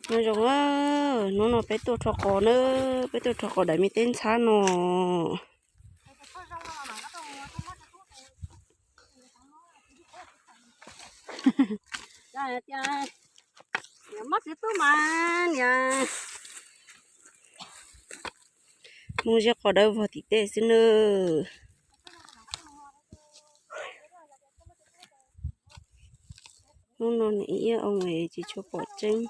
Nyob zoo, hnub no peb tuaj rho qos na, peb tuaj rho qos daim me teb ntxhab no. Mob txiv tub mas niam. Mus ziab qos dawb vog tim tej xwb nawb. Hnub no niam ib ob oo tsis tshua pom tseeb.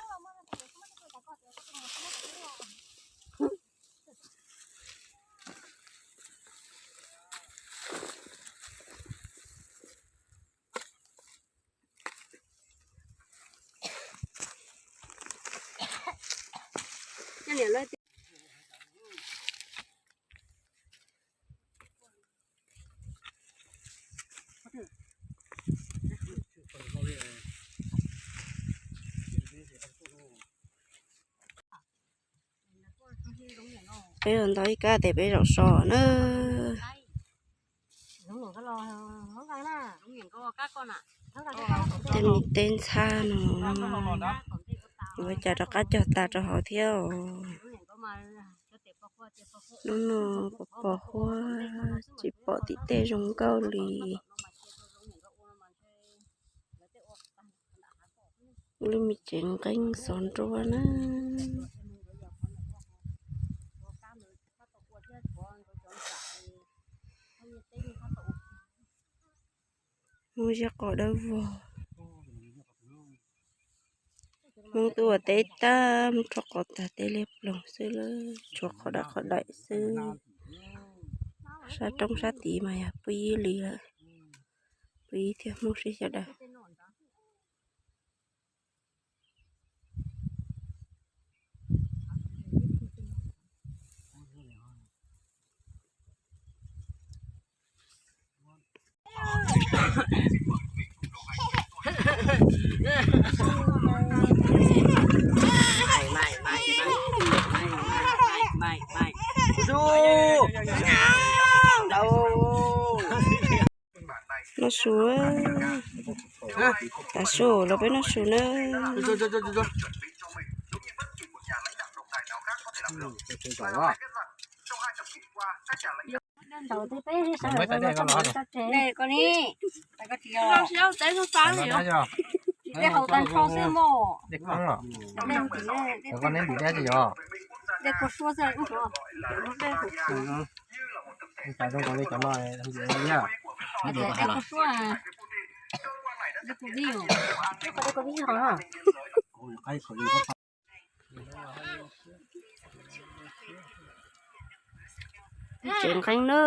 Peb los ntau ib kab tes peb zaum so na. Tej me teb ntxhab no, ua cas rov qab cog tas rau hauv thiab os. Hnub no pos pos huab tsis pom tim tej zoo nkauj li. Lub me tsev nqeeb xov nruab na. Mus ziab qos dawb vog. Hmoob twb ua teb tag, mus rho qos tag, teb liab ploog xwb lawm, tshuav qhov dawb qhov daim xwb. Sab roob sab tid mas yog pub ib li lawm, pub ib thiab Hmoob sib xyaw daws. Noj su, tav su los peb noj su na. Tsev nqeeb na.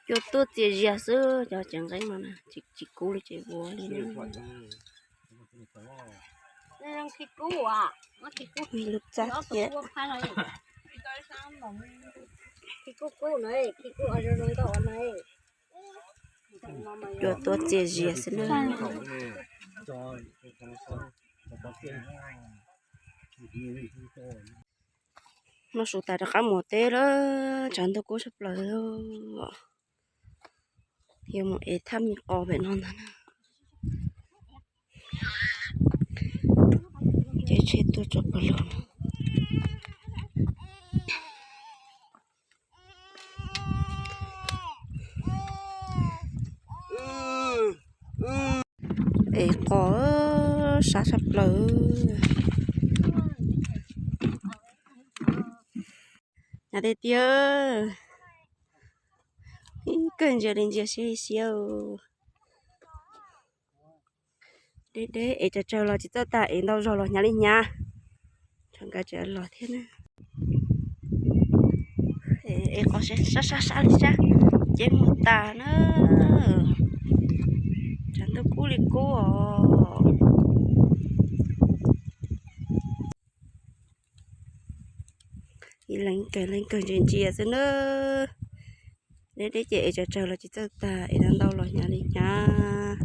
Cua tuaj txias zias xwb cov tsev nqeeb no, tsis kub li tsev vuas li. Lub txaj tiag. Cua tuaj txias zias xwb na. Noj su tas rov qab mus teb lawm, tshav ntuj kub tshaj plaws. Yuav mus ev thaj me qos pem no ntag na. Ces tsheb tuaj tso pawg lug no. Ev qos sab tshaj plaws. Hnyav tiag tiag, ib kawg ntsia li ntsia siab li siab. Deb deb es tsawg tsawg los tsis txawj tag, es ntau zog los hnyav li hnyav. Tshav nkad tseem los thiab na. Es qos sab sab sab li sab, ces mus tas na. Tshav ntuj kub li kub os. Ib leeg kawg leeg kawg ntsia ntsia xwb na. Deb deb ces es tsawg tsawg los tsis txawj tag, es ntau ntau los hnyav li hnyav.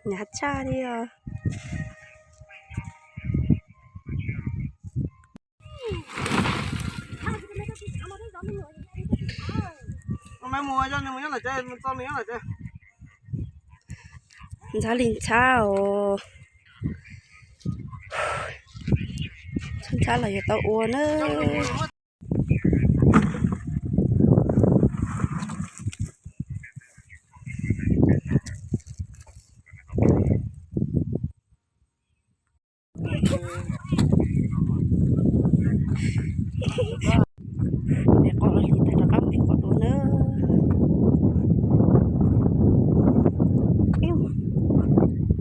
Hnyav tshaj li os. Ntxhab li ntxhab os. Ntxhab ntxhab los yuav tau ua na. Nce qos los hliv tag rov qab nce qos dua na.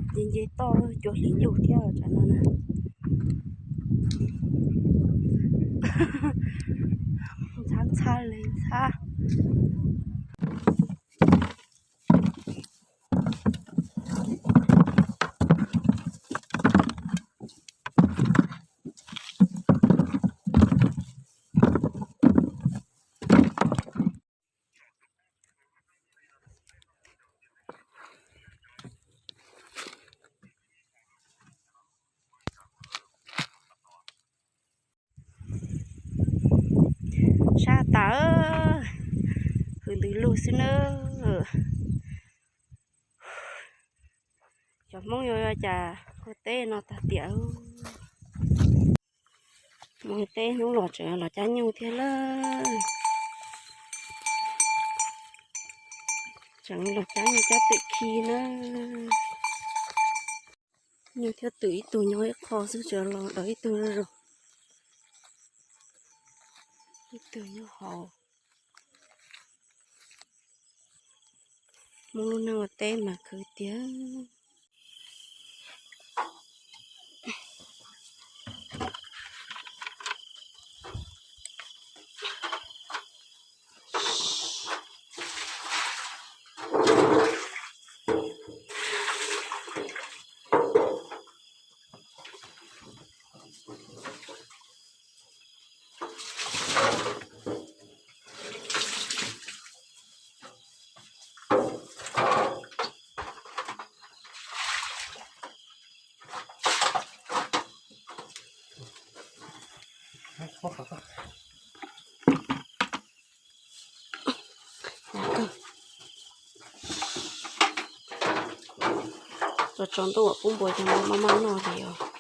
Nce nce toj cua hliv lug thiab tsam no na. Ntxhab ntxhab li ntxhab. Sab tas, hws ntws lug xwb na. Cov Hmoob yuav cas ua teb no tag tiam. Mus teb hnub los tseem los cab nyuj thiab lawm. Tseem los cab nyuj cab twm khi na. Nyuj thiab twm ib tug nyob ib qho xwb, tseem los dov ib tug zoo. Ib tug nyob hauv. Muaj lub neej ua teb mas khwv tiag. Tso tso ntuj uas pub npua cov no maj maj noj li os.